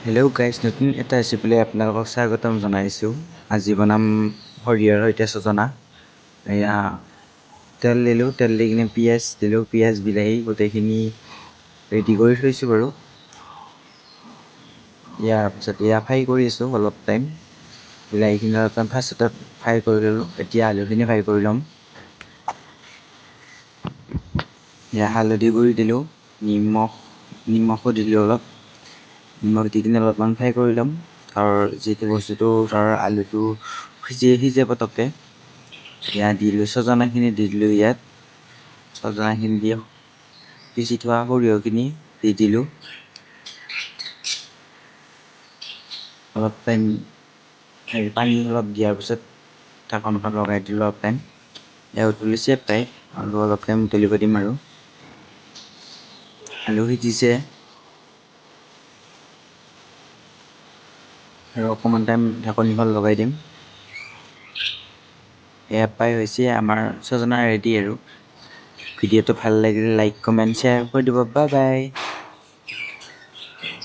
Hello' guys, নতুন এটা ৰেচিপিলৈ আপোনালোকক স্বাগতম জনাইছোঁ। আজি বনাম সৰিয়হৰ সৈতে ছজনা। এয়া তেল দিলোঁ, তেল দি কিনে পিঁয়াজ দিলোঁ, পিঁয়াজ বিলাহী গোটেইখিনি ৰেডি কৰি থৈছোঁ বাৰু। ইয়াৰ পিছত এয়া ফ্ৰাই কৰি আছোঁ অলপ টাইম। বিলাহীখিনি অলপ টাইম ফাৰ্ষ্টতে ফ্ৰাই কৰি ল'লোঁ, এতিয়া আলুখিনি ফ্ৰাই কৰি ল'ম। এয়া হালধি গুড়ি দিলোঁ, নিমখো দিলোঁ অলপ। নিমখ দি কিনে অলপমান ফ্ৰাই কৰি ল'ম। আৰু যিটো বস্তুটো ধৰ আলুটো সিজে পটককৈ। এয়া দিলোঁ ছজনাখিনি দি দিলোঁ ইয়াত। ছজনাখিনি দি পিচি থোৱা সৰিয়হখিনি দি দিলোঁ। অলপ টাইম হেৰি পানী অলপ দিয়াৰ পিছত ঢাকনখন লগাই দিলোঁ অলপ টাইম। এয়া উতলিছে প্ৰায়, আৰু অলপ টাইম উতলিব দিম আৰু। আলু সিজিছে। আৰু অকণমান টাইম ঢাকনিখন লগাই দিম। এয়া প্ৰায় হৈছে আমাৰ ছজনা ৰেডি আৰু। ভিডিঅ'টো ভাল লাগিলে লাইক, কমেণ্ট, শ্বেয়াৰ কৰি দিব। Bye bye.